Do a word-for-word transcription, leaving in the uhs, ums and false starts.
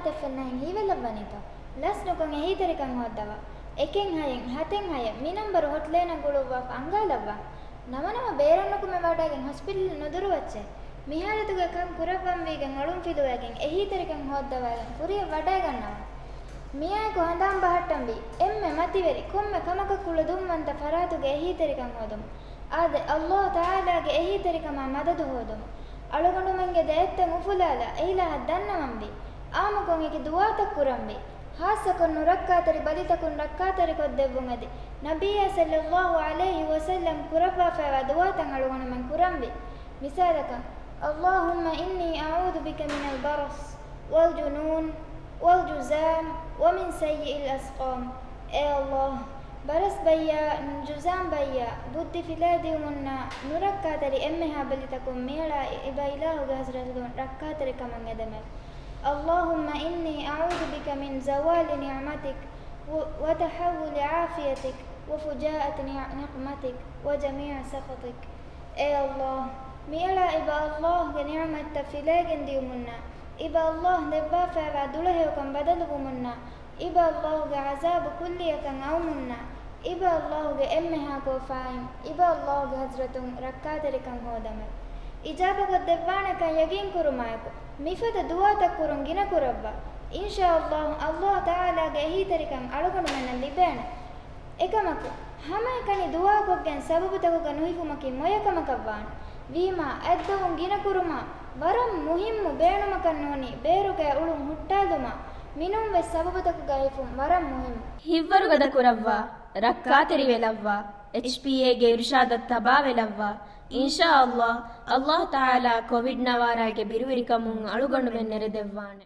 ތެފެންނަހެން ހީވެލައްވަނީތޯ؟ ލަސް ނުކޮށް އެހީތެރިކަން ހޯއްދަވާ. އެކެއް ހައެއް، ހަތެއް ހައެއް، މި ނަންބަރު ހޮޓްލައިނަށް ގުޅުއްވާފަ އަންގާލައްވާ. ނަމަނަމަ ބޭރަށް ނުކުމެ ވަޑައިގެން ހޮސްޕިޓަލް ނުދުރުވައްޗޭ. މި ހާލަތުގައި ކަން ކުރައްވަންވީގެން އޮޅުންފިލުވައިގެން އެހީތެރިކަން ހޯއްދަވައިގެން ކުރިޔަށް ވަޑައިގަންނަވާ. މިއާއެކު ހަނދާން ބަހައްޓަންވީ، އެންމެ މަތިވެރި ކޮންމެ ކަމަކަށް ކުޅަދުންވަންތަ ފަރާތުގެ އެހީތެރިކަން ހޯދުމަށް. އާދެ، އައްލާހު ތަޢާލާގެ އެހީތެރިކަމާ މަދަދު ހޯދުމަށް. އަޅުގަނޑުމެންގެ ދައެއްތައް އުފުލާލާ އެއިލާހަށް ދަންނަވަންވީ. އާއްމުކޮށް އެކި ދުޢާތައް ކުރަންވީ. ޚާއްޞަކޮށް ނުރައްކާތެރި ބަލިތަކުން ރައްކާތެރިކޮށްދެއްވުން އެދި، ނަބިއްޔާ ޞައްލައްލާހު ޢަލައިހި ވަސައްލަމް ކުރައްވާފައިވާ ދުޢާތައް އަޅުގަނޑުމެން ކުރަންވީ. މިސާލަކަށް، اللهم إني أعوذ بك من البرص والجنون والجذام ومن سيئ الأسقام. އޭ އައްލާހް، ބަރަސް ބައްޔާ، ޖުޒާމް ބައްޔާ، ބުއްދި ފިލައިދިއުމުންނާ ނުރައްކާތެރި އެންމެހާ ބަލިތަކުން މިއަޅާ އިބަ އިލާހުގެ ޙަޟްރަތުން ރައްކާތެރިކަމަށް އެދެމެވެ. اللهم إني أعوذ بك من زوال نعمتك و-، وتحول عافيتك وفجاءة نع-، نقمتك وجميع سخطك. އޭ އައްލާހް، މިއަޅާ އިބަ އައްލާހްގެ ނިޢުމަތްތައް ފިލައިގެން ދިޔުމުންނާ، އިބަ އައްލާހް ދެއްވާފައިވާ ދުޅަހެޔޮކަން ބަދަލުވުމުންނާ، އިބަ އައްލާހުގެ ޢަޒާބު ކުއްލިއަކަށް އައުމުންނާ، އިބަ އައްލާހުގެ އެންމެހާ ކޯފާއިން، އިބަ އައްލާހުގެ ޙަޟްރަތުން ރައްކާތެރިކަން ހޯދަމެވެ. އިޖާބަކޮށްދެއްވާނެކަން ޔަގީންކުރުމާއެކު، މިފަދަ ދުޢާތައް ކުރުން ގިނަކުރައްވާ. އިންޝާއައްލާހު، އައްލާހު ތަޢާލާގެ އެހީތެރިކަން އަޅުގަނޑުމެންނަށް ލިބޭނެ. އެކަމަކު، ހަމައެކަނި ދުޢާކޮށްގެން ސަބަބުތަކުގަ ނުހިފުމަކީ މޮޔަކަމަކަށްވާނެ. ވީމާ، އަތްދޮވުން ގިނަކުރުމާ، ވަރަށް މުހިއްމު ބޭނުމަކަށް ނޫނީ، ބޭރުގައި އުޅުން ހުއްޓާލުމާ، މިނޫންވެސް ސަބަބުތަކުގަ ހިފުން ވަރަށް މުހިއްމު. ހިތްވަރުގަދަ ކުރައްވާ، ރައްކާތެރިވެލައްވާ، އެޗްޕީއޭގެ އިރުޝާދަށް ތަބާވެލައްވާ. އިންޝާއައްލާހް، އައްލާހު ތަޢާލާ ކޮވިޑް ނަވާރާގެ ބިރުވެރިކަމުން އަޅުގަނޑުމެން ނެރެދެއްވާނެ.